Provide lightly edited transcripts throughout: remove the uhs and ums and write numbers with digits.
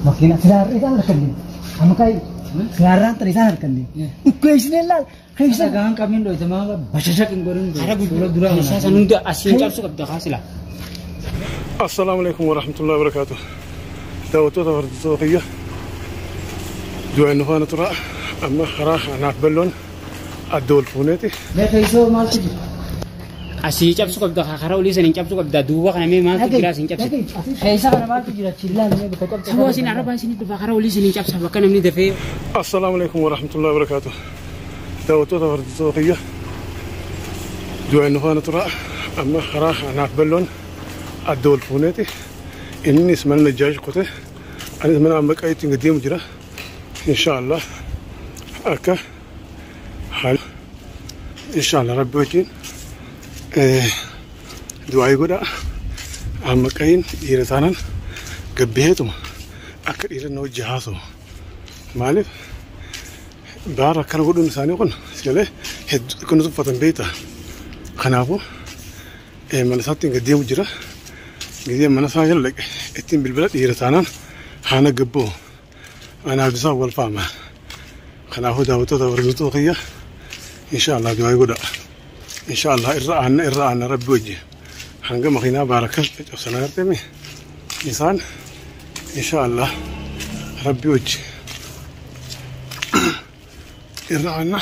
Makiina silaarra isaan harkanne. Amma kai silaarraan tan isaan harkanne. Ukkeessinee laal. Keessa Dhagaan qabin dhoyte maa bashashaq hin godhin Karaa fuula duraa keessaa san hunda asiin cabsuu qabda kaasila. Assalaamu alaikum warahmatullahi wabarakaatuh. Daawwattoota hordoftoota kiyya du'aan nu faana tura. Amma karaa anaaf balloon adda wal fuuneeti. Mee keessoo maaltu jira? Asii cabsuu qabda karaa olii saniin cabsuu qabda duuba kana mee maaltu jira asiin cabsite. Keessa kana maaltu jira? Chillaan mee bakka cabsa. Saboo asiin arrabaa isin dhufa karaa olii saniin cabsa bakka namni dafee. Assalaamu alaikum warahmatullahi wabarakaatuh. Daawwattoota hordoftoota kiyya du'aan nu faana tura. Amma karaa anaaf balloon adda wal fuuneeti. Innis mana Najjaash qote. Anis mana amma qayyittiin gad deemu jira. Insha Allah akka haal insha Allah rabbi wajjin du'aa godha. Amma qayyin dhiira taanaan gabbiheetuma akka dhiira na wajji haasa'u. Maaliif baara akkana godhuun isaanii kun sigalee hedduu kun tuffatan beekta. Kanaafuu mana isaatti gad deemu jira. Gizee mana isaa jala dhaqe ittiin bilbila dhiira taanaan haana gabboo anaaf isaa wal faama. Kanaafuu daawwattoota hordoftoota kiyya insha Allah du'aa godha. Insha Allah irra aanna irra aanna rabbi wajji. Hanga makiinaa baaraka cabsanaa garteemi isaan insha Allah rabbi wajji irra aanna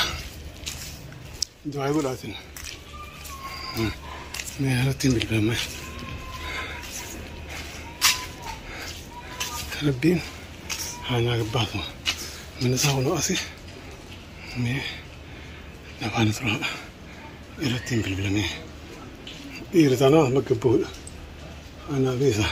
du'aa godhaatin. Mee irratti bilbilama. Rabbiin haanaa gabbaasu. Mana isaa kunoo asi mee nafaana turaa irratti hin bilbilamee. Dhiira taanaa amma gabboodha. Anaa beesa.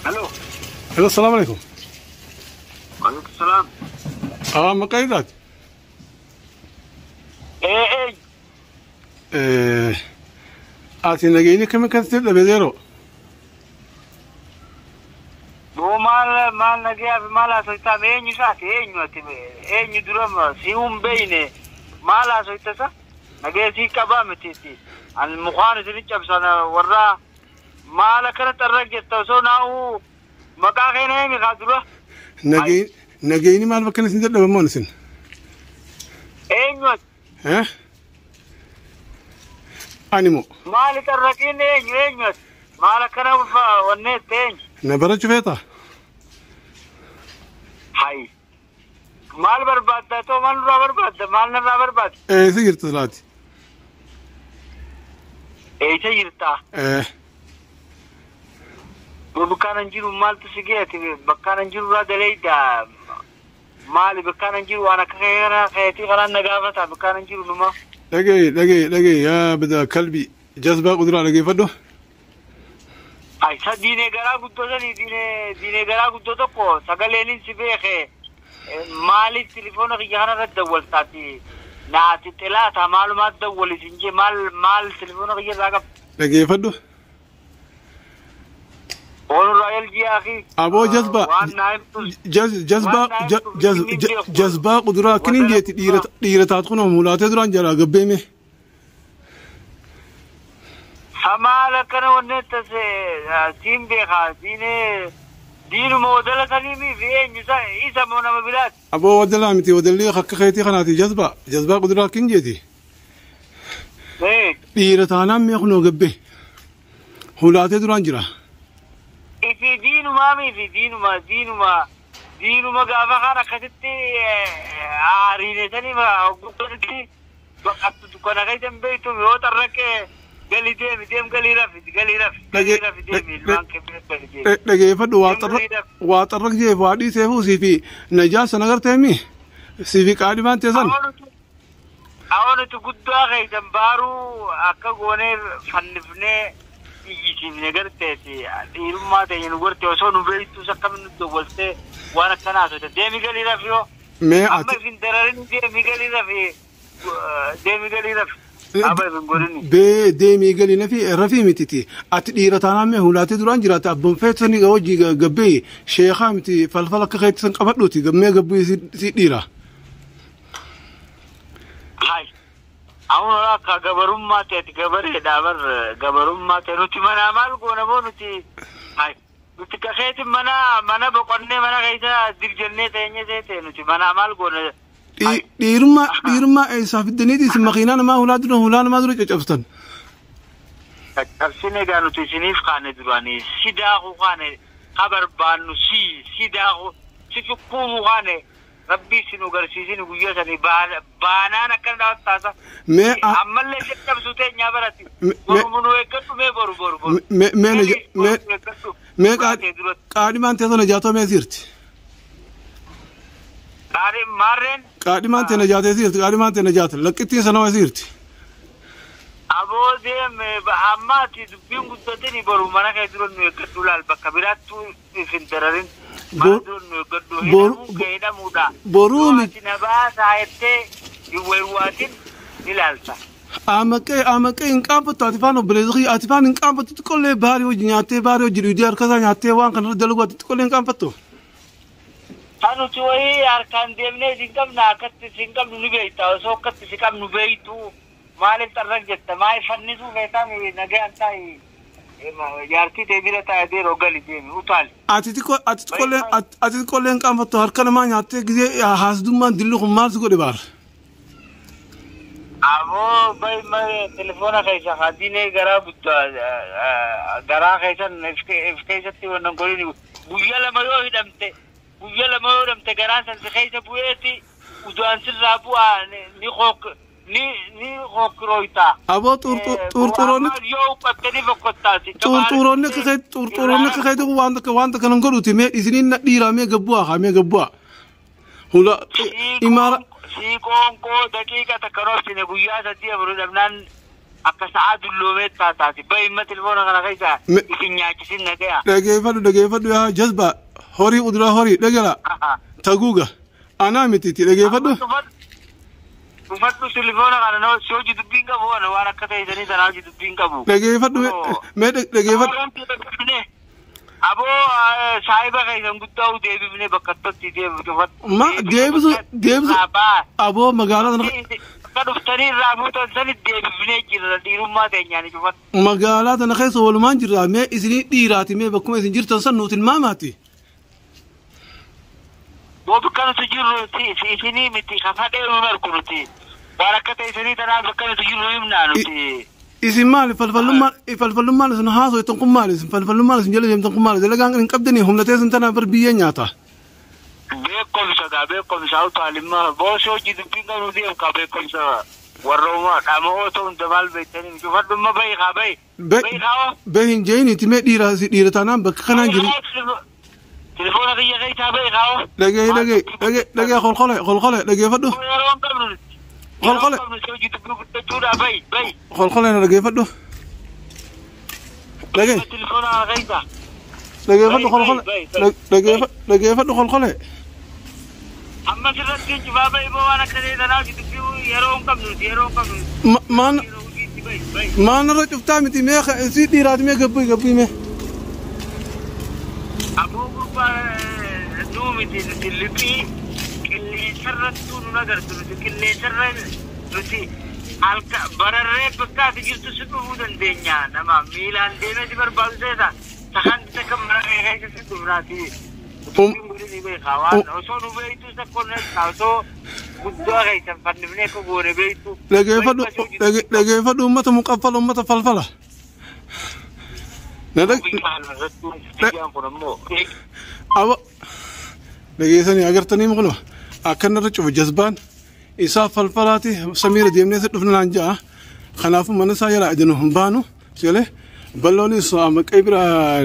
Aloo. Hello, assalamu alaikum. Waalaikum salaam. Maqaa isaati. Ee ee Ati nageenyi kam akkasitti dhabe zeeroo? Boo maal maal nagayaa fi maal haasoftaa eenyu isaati eenyu ati eenyu dura si hin beeyne maal haasofta isa nagaya sii qabaa miti iti an mukaan isin cabsan warra maal akkana xarra jetta osoo naa'u maqaa keenya eenyu kaa dura Nageenyi maal bakka isin dadhabe moon isin? Eenyu ati Ani moo maali xarraqiin eenyu eenyu ati maal akkana wanneette eenyu na barachuu feetaa? Hay maal barbaadda too maal nurraa barbaadda maal narraa barbaadda Eessa jirtu laati? Eessa jirtaa? Bakkaan hin jiru maaltu si geeti bakkaan hin jiru irraa daleeyda maali bakkaan hin jiru waan akka kana keetii kanaan na gaafata bakkaan hin jiru numa. Dhagaye dhagaye dhagaye yaa bida kalbi jazbaa quduraa dhageeffadhu. Ay sa diinee garaa guddoo sanii diinee diinee garaa guddoo tokko sagaleenin si beeke maaliif telefoona kiyya kana irratti dawwaltaati naati xilaata maalumaat dawwali sin jee maal maal telefoona kiyya irraa qabda. Dhageeffadhu. Oolurraa eljii akhi. Aboo jazbaa Waan naa himtu jazbaa waan naa himtu hin beeku. Jazbaa quduraa akkiniin jeeti dhiira taatu kunoo mulaatee duraan jalaa gabbeeme. Samaal akkana wanne tase siin beekaa diinee diinuma wadala saniimii fi eenyu isa isa moo nama biraati. Aboo wadalaa miti wadalli akka keetii kanaati jazbaa jazbaa quduraa akkin jeeti. Dhiira taanaan mee kunoo gabbee hulaatee duraan jira. Ifi diinumaa mifi diinuma diinuma diinuma gaafa kaan akkasitti aariineetanii hoggubatti baqattu dukkana keessa hin beektu yoo xarraqee galii deemi deem galii rafi galii rafi galii rafi deemi ilmaan kee bira galii deemi. Dhageeffadhu waa xarraq jeef waa dhiiseefuu sii fi najaa sana agarteemi sii fi qaadhimaan teessan. Awwa nuti guddaa keessan baaruu akka goonee fannifnee iyyisiifne garteeti dhiirummaa ta'e nu garte osoo nu beektus akkamiin nu dawwaltee waan akkanaa haasofte deemi galii rafi yoo. Mee Amma ati ifin dararin deemi galii rafi deemi galii rafi. Amma ifin godhini. Bee deemii galii nafi rafii mititi. Ati dhiira taanaan mee hulaatee duraan jiraate abboon feetisanii hojii gabbee sheekaa miti falfala akka keetisan qabadhuuti gammee gabbee si dhiira. Hai. Amma akka gabarummaa ta'eeti gabareedha bar gabarummaa ta'e nuti mana maal goona moo nuti hai nuti kakeeti mana mana boqonnee mana keessa dirjannee teenye seete nuti mana maal goona. Dhiirummaa dhiirummaa eessaa fiddaniiti isin makiinaa namaa hulaa dura hulaa namaa dura caccabsitan. Caccabsine egaa nuti isiniif kaane duraanii si daakuu kaane ka barbaannu si si daakuu si cukkuumuu kaane rabbii si nu garsiisin guyyaa sanii baanaan akkana dhaawwattaasa. Mee Ammallee caccabsuu teenyaa barati. Boru nu eeggadhu mee boru boru boru. Mee mee mee mee Baatee duratti. qaadhimaan teessoo najaatoo mee siirti. Qaadhi maarreen Qaadhimaan tee najaatee siirti qaadhimaan tee najaata laqqittiin sana waa siirti. Aboo deeme ammaati dubbiin guddatini boru mana kee dura nu eeggadhu laal bakka biraattuu if hin dararin. Mana dura nu eeggadhu hidhamuu kee hidhamuudha. Boruu Yoo miti. ati na baasaa jettee hin waywaaqin ilaalta. Amaqee amaqee hin qaanfattu ati faan obboleessa ati faan hin qaanfattu xiqqollee baarii hojii nyaattee baarii hojii dhiidii harkasaa nyaattee waan kanarra dalagu ati xiqqollee hin qaanfattu. Kan nuti wayii harkaan deemnee isin qabna akkatti isin qabnu ni beekta osoo akkatti si qabnu beektu maaliif xarraq jetta maaliif fannisuu feetaa nagaan taa'i jaartii ta'e bira taa'ee deeroo gali deemi utaali. Ati xiqqoo ati xiqqollee ati xiqqollee hin qaanfattu harka namaa nyaattee gisee haasdummaan dilli kun maal si godhe baar. Aboo bay telefoona keessa hadiinee garaa guddaa garaa keessan if keessatti wannan godhin guyyaa lama yoo hidhamte guyyaa lama yoo hidhamte garaan san si keessa bu'eeti udaan sirraa bu'aa ni qook ni ni qookirooyta. Aboo xuurxuroonni Yoo uffatte ni fokkottaati. xuurxuroonni akka keetti xuurxuroonni akka keetti kun waan takka waan takka nan godhuti mee isiniin na dhiiraa mee gabbu'aa haa mee gabbu'aa. Hula imaara Siiqoon koo daqiiqa takka roobsine guyyaa sadii afur dhabnaan akka sa'aa dulloomee taataati. Bayimma telefoona kana keessa isin nyaachisin nagaya. Dhageeffadhu dhageeffadhu yaa jazba horii uduraa horii dhagala taguuga anaa mitiiti dhageeffadhu. Dhufadhu telefoona kana noo si hojii dubbiin qabu waan akka ta'e sanii tanaa hojii dubbiin qabu. Dhageeffadhu mee dhageeffadhu. Aboo saayiba keessan guddaa deebifnee bakka tokkotti deebisu. Ma deebisu deebisu aboo magaalaa tana Akka dhuftanii irraa fuutan sanitti deebifnee jirra dhiirummaa teenyaan cufadhu. Magaalaa tana keessa walumaan jirra mee isinii dhiiraati mee bakkuma isin jirtan san nuti ilmaamaati. Boo bakka nuti jirru isinii miti kafadhee nu marku nuti. Waan akka ta'e isinii tanaaf bakka nuti jirru himnaa nuti. Isin maali falfallummaan falfallummaan isin haasoo kun maali isin falfallummaan isin jala deemtan kun maali dalagaan hin qabdanii humna teessan tanaaf bar biyyee nyaata. Beekumsa gaa beekumsa utaalimmaa boosoo hojii dubbiin qabnu deemu kaa beekumsa warra uumaa dhaama'oo ta'u hunda maal beektanii cufadhumma bahi kaa bahi. Bahi kaa Bee hin jeeniiti mee dhiira dhiira taanaan bakka kanaan jiru. Telefoona kiyya keessaa bahi kaa. Dhagee dhagee dhagee dhagee kolkole kolkole dhageeffadhu. Yeroo hin qabnu nuti. Kolkole. Yeroo hin qabnu hojii dubbii guddachuudhaa bahi bahi. Kolkole na dhageeffadhu. Dhagee. Telefoona kana keessaa. Dhageeffadhu kolkole. Dhageeffadhu kolkole. Amma sirratti hin cufaa bahi boo waan akka ta'e tanaa hojii dubbii yeroo hin qabnu nuti yeroo hin qabnu. Maan Yeroo hojiitti bahi bahi. maan irra cuftaa miti mee si dhiiraati mee gabbii gabbii mee. Aboo gurbaa nuu miti nuti liphii qilleensarrattuu nun agartu nuti qilleensarra nuti halka bararree bakka ati jirtu si dhufuu dandeenya nama miilaan deemee si barbaadu seeta sakan takka mana kee keessa si dhufnaati. Dubbiin godhanii beekaa waan osoo nu beektu sakkoon osoo guddaa keessan fannifnee akka goone beektu. Dhageeffadhu dhageeffadhu uummata muqaffala uummata falfala. Biyyaan kun ammoo. Aba dhageessanii agartanii maqnuma akkanarra cufu jazbaan isaa falfalaati samiira deemnee si dhufna naan ja'a. Kanaafuu mana isaa jalaa idinu hin baanu sigalee balloonis maqee bira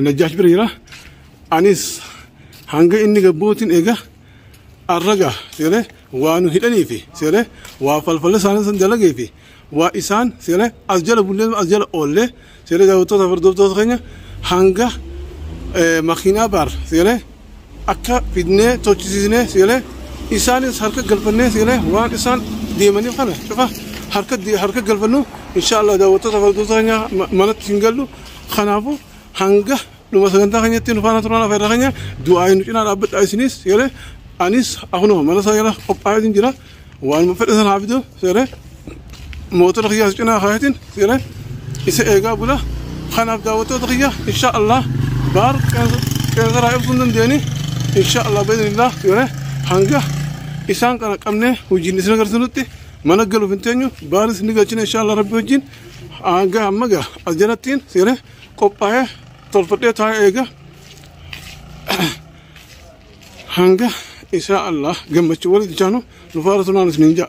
najjaash bira jira. Anis hanga inni gabbootiin eega Arraga seelee waa nu hidhanii fi seelee waa falfala isaanii san dalagee fi waa isaan seelee as jala bullee as jala oollee seelee daawwattoota hordoftoota keenya hanga makiinaa baar seelee akka fidnee tolchisiisnee seelee isaanis harka galfannee seelee waan isaan deemaniif kana cufa harka galfannu insha Allah daawwattoota hordoftoota keenya manatti hin gallu. Kanaafuu hanga dhuma sagantaa keenyatti nu faana turan afeerra keenya du'aa nu cinaa dhaabbadhaa isinis seelee anis akunuma mana isaa jala qophaa'eetiin jira waanuma fedhe sana haa fidu seelee mootora kiyyaas cinaa kaayatiin seelee isa eegaa bula. Kanaaf daawwattoota kiyya insha Allah baar qeensaraa ibsuu hin dandeenye insha Allah bi'idhnillah seelee hanga isaan kana qabnee hojiin isin agarsiinutti mana galuuf hin teenyu baaris ni galchina insha Allah rabbi wajjin hanga amma gaa as jalattiin seelee qophaa'ee tolfadhee taa'ee eega hanga insha Allah gammachuu walitti jaanu nu faara tunaan isiniin ja'a.